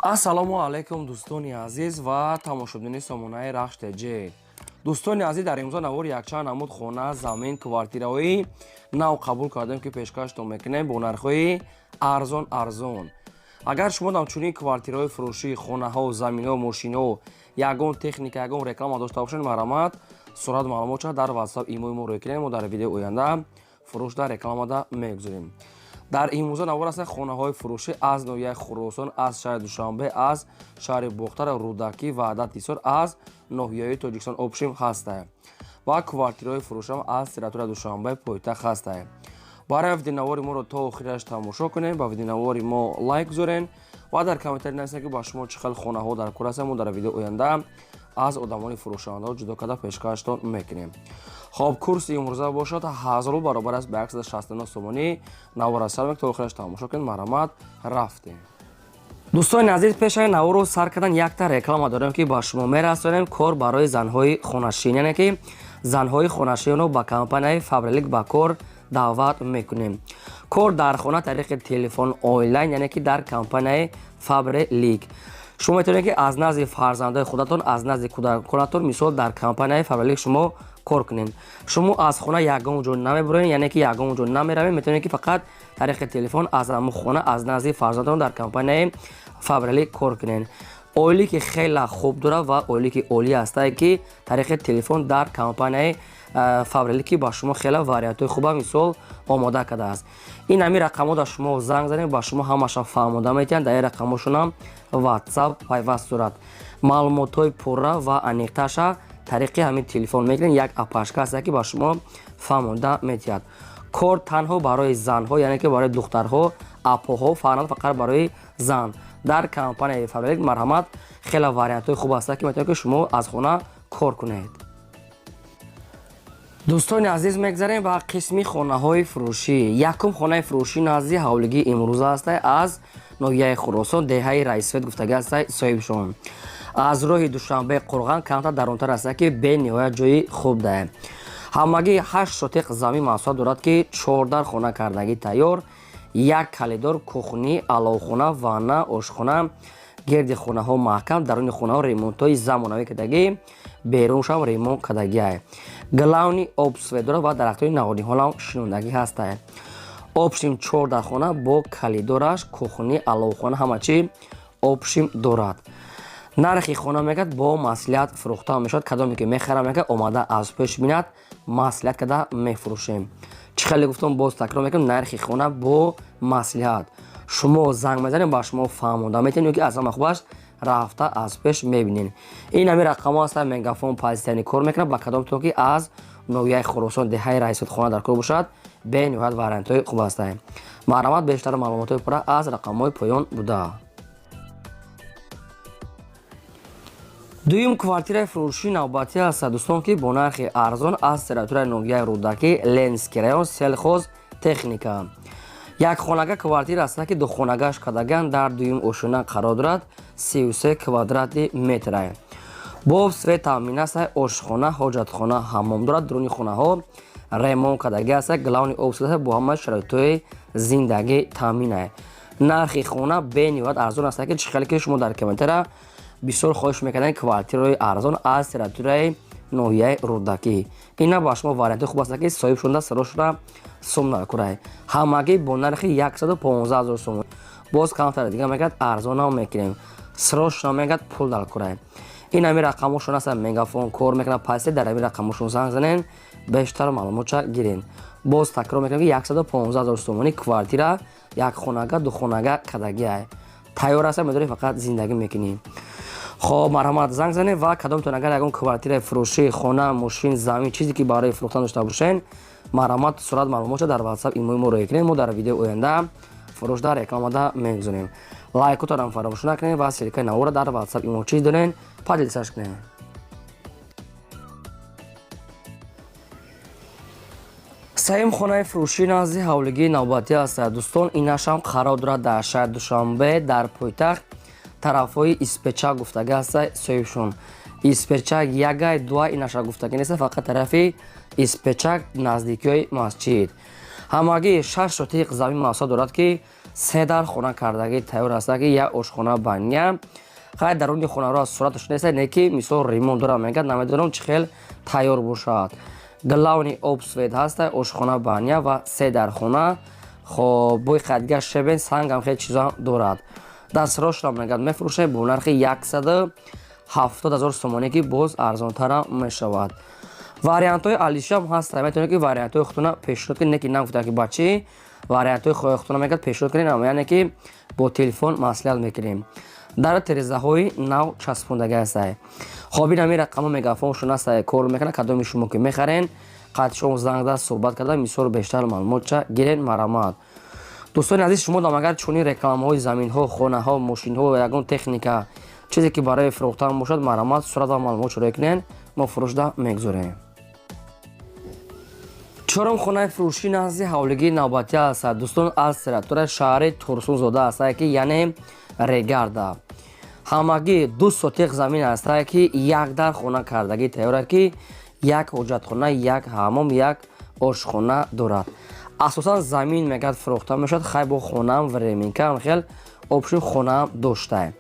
Ассалому алайкум, дӯстони азиз ва тамошобинони сомонаи Рахш ТЖ. Дӯстони азиз, дар имрӯза навор якчанд намуд хона, замин, квартираҳои нав қабул кардем, ки пешкаштон мекунем бо нархҳои арзон арзон. Агар шумо ҳамчунин квартираҳои фурӯшӣ, хонаҳо, заминҳо, мошинҳо, ягон техника, ягон реклама дошта бошед, марҳамат, сурат маълумотша дар WhatsApp, имои мо рӯй кунед. Мо дар видеои оянда фурӯш дар рекламада мегузорем. Дар имрӯза навор ҳастанд хонаҳои фурӯшӣ аз ноҳияи Хуросон, аз шаҳри Душанбе, аз шаҳри Бохтар, Рӯдакӣ, Ваҳдат, Ҳисор, аз ноҳияҳои Тоҷикистон общем ҳастанд ва квартираҳои фурӯшам аз территорияи Душанбе, пойтахт ҳастанд. Барои видеонавори моро то охираш тамошо кунед, ба видеонавори мо лайк гузорен ва дар комментарий нависед, ки ба шумо чӣ хел хонаҳо дар кор ҳастанд. Мо дар видеои оянда аз одамони фурӯшандаҳо ҷудо карда пешкаштон мекунем. Хоб, курси имрӯза бошад 1000 рубл, баробар аст ба 169 сомонӣ. Навора сар мек то охираш тамошо кунед. Марҳамат, рафтем. Дӯстони азиз, пешаи наворро сар кардан якта реклама дорем, ки ба шумо мерасонем. Кор барои занҳои хонашин, яъне ки занҳои хонашинро ба компанияи Фаберлик ба кор даъват мекунем. Кор дар хона, тариқи телефон, онлайн, яъне ки дар компанияи Фаберлик шумо метавонед, ки аз назди фарзандои худатон, аз назди кӯдаконатон, мисол, дар компанияи Фаберлик шумо кор кунед. Шумо аз хона ягон ҷо намебуроед, яъне ки ягон ҷо намеравед. Метавонед, ки фақат тариқи телефон аз ҳамун хона, аз назди фарзандатон дар компанияи Фаберлик кор кунед. Ойлики хеле хуб дорад ва ойлики олӣ ҳастае, ки тариқи телефон дар компанияи Фаберлик ба шумо хеле вариантҳои хуба, мисол, омода кардааст. Ин ҳамин рақамҳо дар шумо занг занед, ба шумо ҳамаша фаҳмода метиҳанд. Дар ин рақамҳошонам WhatsApp пайваст дорад. Маълумотҳои пурра ва аниқтарша тариқи ҳамин телефон мегиред. Як апашка ҳаста, ки ба шумо фаҳмонда метиҳад. Кор танҳо барои занҳо, яъне ки барои духтарҳо, апоҳо фарқ, фақат барои зан дар компанияи Фаберлик. Марҳамат, хеле вариантҳои хуб ҳастанд, ки метавонед, ки шумо аз хона кор кунед. Дӯстони азиз, мегзарем ба қисми хонаҳои фурӯшӣ. Якум хонаи фурӯшӣ назди ҳавлигии имрӯза ҳаста, аз ноҳияи Хуросон, деҳаи Раисвет гуфтагӣ ҳаста соҳибшон. Аз роҳи Душанбе Қурған камтар дарунтар ҳаста, ки бениҳоят ҷои хуб дае. Ҳамагӣ 8 сотиқ замин масоҳат дорад, ки 14 хона кардагӣ тайёр, як калидор, кухни, аловхона, ванна, ошхона, гирди хонаҳо маҳкам, даруни хонаҳо ремонтҳои замонавӣ кардагӣ, беруншам ремонт кардагиай. Главный об, свет дорад ва дарахтои навониҳолам шинондагӣ ҳастае. Общем, 14 хона бо калидораш, кухни, аловхона, ҳама чӣ общем дорад. Нархи хона, мегӯяд, бо маслиҳат фурӯхта мешавад. Кадоме ки мехарам, мегӯяд, омада аз пеш бинад, маслиҳат карда мефурӯшем. Чӣ хеле гуфтам, боз такрор мекунам: нархи хона бо маслиҳат. Шумо занг мезанед, ба шумо фаҳмонда метавонед, ё ки аз ҳама хубаш рафта аз пеш мебинед. Ин ҳамин рақамҳо ҳастанд, Мегафон позитивный кор мекунад. Ба кадомтон ки аз ноҳияи Хуросон, деҳаи Раисот хона дар кор бошад, бениҳоят вариантҳои хуб ҳастанд. Марҳамат, бештар маълумотҳои пурра аз рақамҳои поён буда. Дуюм квартираи фурӯшии навбатӣ ҳаст, дӯстон, ки бо нархи арзон аз территорияи ноҳияи Рӯдакӣ, Ленинский район, Сельхоз техника. Як хонага квартира аст, ки духонагаш кардаган, дар дуюм ошёна қарор дорад, 33 квадрати метра, бо свет таъмин аст, ошхона, ҳоҷатхона, ҳаммом дорад. Дуруни хонаҳо ремонт кардагӣ аст, главный об бо ҳама шароитҳои зиндагӣ таъмин. Нархи хона бениҳоят арзон аст, ки чӣ хеле ки шумо дар комментара бисёр хоҳиш мекардем квартираҳои арзон аз территорияи ноҳияи Рӯдакӣ. Ина ба шумо варианти хуб аст, ки соҳиб шуда сарошуда сум накурай. Ҳамагӣ бо нархи 115 ҳазор сомон. Боз камтар дига, мегӯяд, арзонам мекунем, сирошона, мегӯяд, пул дар курай. Ин ҳамин рақамҳошон аст, Мегафон кор мекунад пасе. Дар ҳамин рақамҳошон занг занен, бештар маълумотша гирен. Боз такрор мекунам, ки 115 ҳазор сомонӣ квартира, як хонага, духонага кардагиай, тайёр аст, медорӣ, фақат зиндагӣ мекунӣ. Хоб, марҳамат, занг занед ва кадомтон агар ягон квартираи фурӯшӣ, хона, мошин, замин, чизе ки барои фурӯхтан дошта бошен, марҳамат, сурат маълумотша дар WhatsApp, имои мо роя кунед. Мо дар видеои оянда фурӯш дар рекламада мегузорем. Лайкотонам фаромӯш накунед ва ссылкаи навора дар WhatsApp, имо чиз дорен, поделиться кунед. Сеюм хонаи фурӯшӣ назди ҳавлигии навбатӣ аст, дӯстон. Инашам қарор дорад дар шаҳри Душанбе, дар пойтахт, тарафҳои Испечак гуфтагӣ аста соҳибшон. Испечак ягай дуа инаша гуфтагӣ неста, фақат тарафи Испечак, наздикиҳои масҷид. Ҳамагӣ 6 сотиқ замин масоҳат дорад, ки Се дар хона кардагӣ тайёр аст, ки як ошхона, баня. Хай, даруни хонаро аз сураташ нест, не ки мисол ремонт дора мегӯяд, намедонам чӣ хел тайёр бошад. Главный об, свет ҳаста, ошхона, баня ва се дар хона. Хоб, бои қадгаш щебень, сангам, хеле чизо дорад. Дастрошро мегӯяд мефурӯшад бо нархи 170 000 сомонӣ, ки боз арзонтарам мешавад. Вариантҳои алишам ҳаста, метавонед ки вариантҳои худтона пешниҳод кунед, не ки нагуфтам ки ба чӣ вариантҳои худтона мегӯяд пешниҳод кунед, яъне ки бо телефон маслиҳат мекунем. Дар терезаҳои нав часпондагӣ ҳастай. Хоб, ин ҳамин рақамҳо мегафоншон ҳастай, кор мекунад. Кадоми шумо ки мехарен, қадшон занг зад, суҳбат карда, мисол бештар маълумотча гирен, марамат. Дӯстони азиз, шумо дам агар чунин рекламаҳои заминҳо, хонаҳо, мошинҳо ва ягон техника, чизе ки барои фурӯхтан бошад, марамат, сурат ва маълумот шуроя кунен, мо фурӯшда мегузорем. Чорум хонаи фурӯшӣ назди ҳавлигии навбатӣ аст, дӯстон, аз территорияи шаҳри Турсунзода аст, ки яъне Регарда. Ҳамагӣ 2 сотих замин аст, ки як дар хона кардагӣ тайёр, ки як ҳоҷатхона, як ҳаммом, як ошхона дорад. Асосан замин мегӯяд фурӯхта мешавад. Хай, бо хонаам временка м хел общий хонаам доштае.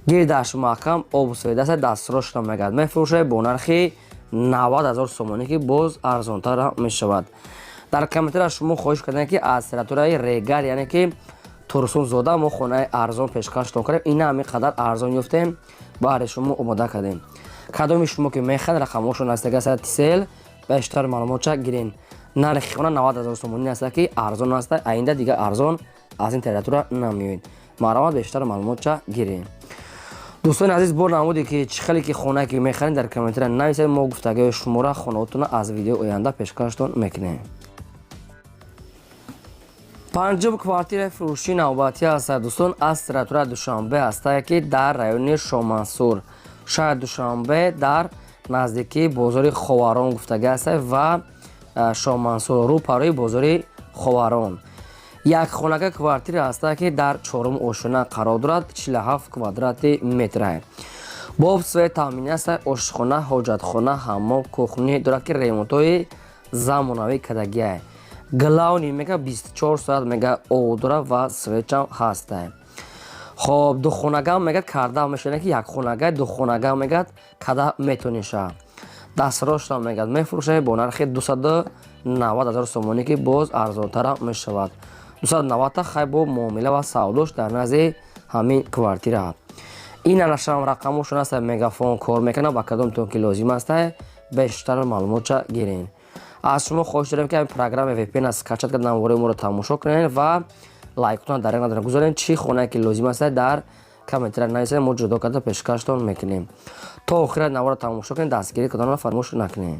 Гирдаш маҳкам, об свет аст. Дастрошро мегӯяд мефурӯшад бо нархи 90 000 сомонӣ, ки боз арзонтар мешавад. Дар комментария шумо хоҳиш кардем, ки аз территорияи Регар, яъне ки Турсунзода, мо хонаи арзон пешкаштон кардем. Ина ҳамин қадар арзон ёфтем, баҳри шумо омода кардем. Кадоми шумо ки мехоҳед, рақамҳошон астага Тисел, бештар маълумотча гирен. Нархи хона 90 000 сомонӣ аст, ки арзон аст. Оинда дига арзон аз ин территория намеоед. Маълумот, бештар маълумотча гирем. Дӯстони азиз, бо намуде ки чӣ хеле ки хонае ки мехарем, дар комментария нависед, мо гуфтагиҳои шуморо, хонаотона аз видеои оянда пешкаштон мекунем. Панҷум квартираи фурӯшии навбатӣ аст, дӯстон, аз территорияи Душанбе ҳастае, ки дар райони Шомансур, шаҳри Душанбе, дар наздикии бозори Ховарон гуфтагӣ аст ва Шомансур, рӯ парои бозори Ховарон. Як хонага квартира ҳаста, ки дар чорум ошёна қарор дорад, 47 квадрати метра. Бо об, свет таъминӣ аст. Ошхона, ҳоҷатхона, ҳаммом, кухня дорад, ки ремонтҳои замонавӣ кардагиа. Главный мега 24 соат мега об дорад ва свет чам ҳаста. Хоб, духонага мега карда мешавад, ки якхонага, духонага мегад карда метониша. Дастрошро мегад мефурӯшад бо нархи 290 000 сомонӣ, ки боз арзонтарам мешавад. 290 хай, бо муомила ва савдош дар назди ҳамин квартира. Ин анашам рақамошон аст, мегафон кор мекунад. Ба кадомтон ки лозим аст, бештар маълумотча гирен. Аз шумо хоҳиш дорем, ки ҳамин программаи VPN скачать карда, навораи моро тамошо кунед ва лайкотон дар надора гузоред. Чӣ хонае ки лозим аст, дар комментария нависед, мо ҷудо карда пешкаштон мекунем. То охира навора тамошо кунед, дастгирӣ карданро фаромӯш накунед.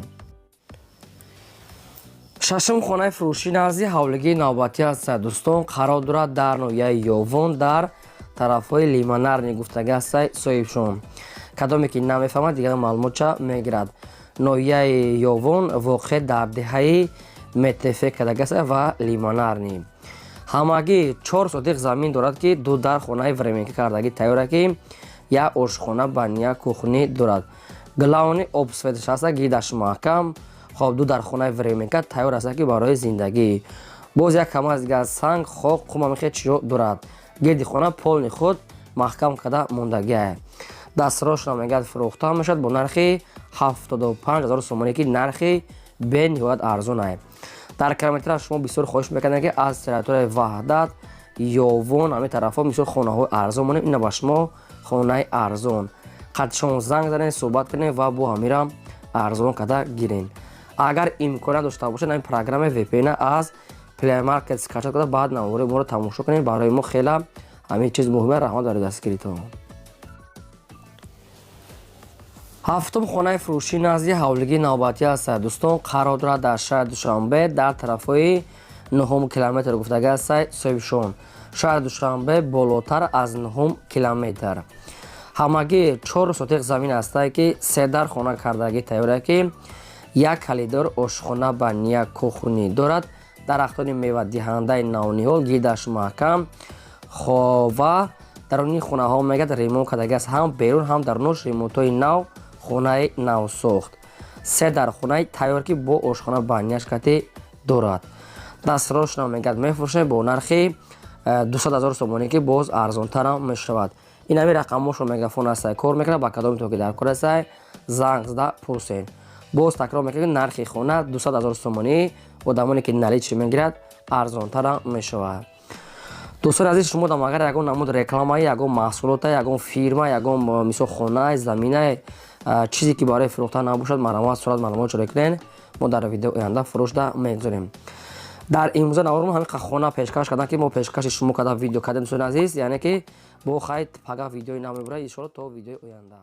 Шашум хонаи фурӯшӣ назди ҳавлигии навбатӣ аст, дӯстон, қарор дорад дар ноҳияи Ёвон, дар тарафҳои Лимонарный гуфтагӣ аст. Соҳибшон, кадоме ки намефаҳмад, дигар маълумотча мегирад. Ноҳияи Ёвон, воқеъ дар деҳаи Метефе кардагӣ аст ва Лимонарный. Ҳамагӣ 4 сотих замин дорад, ки ду дар хонаи временка кардагӣ тайёра, ки як ошхона, баня, кухня дорад. Главный об, свет аш аст, гирдаш маҳкам. Хоб, ду дар хонаи временка тайёр аст, ки барои зиндагӣ. Боз як кама аз дигар санг, хок, қум, ҳамихел чизо дорад. Гирди хона полный худ маҳкам карда мондагиа. Дастрошро мегӯяд фурӯхта мешавад бо нархи 75 000 сомонӣ, ки нархи бениҳоят арзон. Дар комментария шумо бисёр хоҳиш мекардем, ки аз территорияи Ваҳдат, Ёвон, ҳамин тарафҳо бисёр хонаҳои арзон монем. Ина ба шумо хонаи арзон. Қадшон занг занед, суҳбат кунед ва бо ҳамира арзон карда гирен. Агар имконият дошта бошед, ҳамин программаи VPN аз Play Market скачать карда, баъд навори моро тамошо кунед. Барои мо хела ҳамин чиз муҳима. Раҳмат барои дастгиритон. Ҳафтум хонаи фурӯшӣ назди ҳавлигии навбатӣ аст, дӯстон, қарор дорад дар шаҳри Душанбе, дар тарафҳои нуҳум километр гуфтагӣ аст. Соҳибшон, шаҳри Душанбе, болотар аз нуҳум километр. Ҳамагӣ 4 сотих замин ҳастае, ки се дар хона кардагӣ тайёра, ки як коридор, ошхона, баня, кухня дорад, дарахтони мевадиҳандаи навниҳол, гирдаш маҳкам. Хоб, ва даруни хонаҳо мегӯяд ремонт кардагӣ аст, ҳам берун, ҳам дарунош ремонтҳои нав, хонаи навсохт. Се дар хонаи тайёр, ки бо ошхона, баня ш кати дорад. Дастрошро мегӯяд мефурӯшад бо нархи 200 ҳазор сомонӣ, ки боз арзонтарам мешавад. Ин ҳамин рақамҳошо Мегафон ҳастай, кор мекунад. Ба кадометон ки дар кор ҳастай, занг зада пурсен. Боз такрор мекунем, нархи хона 200 ҳазор сомонӣ, одамоне ки наличный мегирад, арзонтарам мешавад. Дӯстони азиз, шумо дам агар ягон намуд реклама, ягон маҳсулота, ягон фирма, ягон мисол хона, замина, чизе ки барои фурӯхтан набошад, марҳамат, сурат, маълумот ҷорӣ кунед, мо дар видео оянда фурӯшда мегузорем. Дар имрӯза навормо ҳамин хона пешкаш кардам, ки мо пешкаши шумо карда видео кардем, дӯстони азиз. Яъне ки бо хайр, пага видеои нав мебурад, иншоалло. То видеои оянда.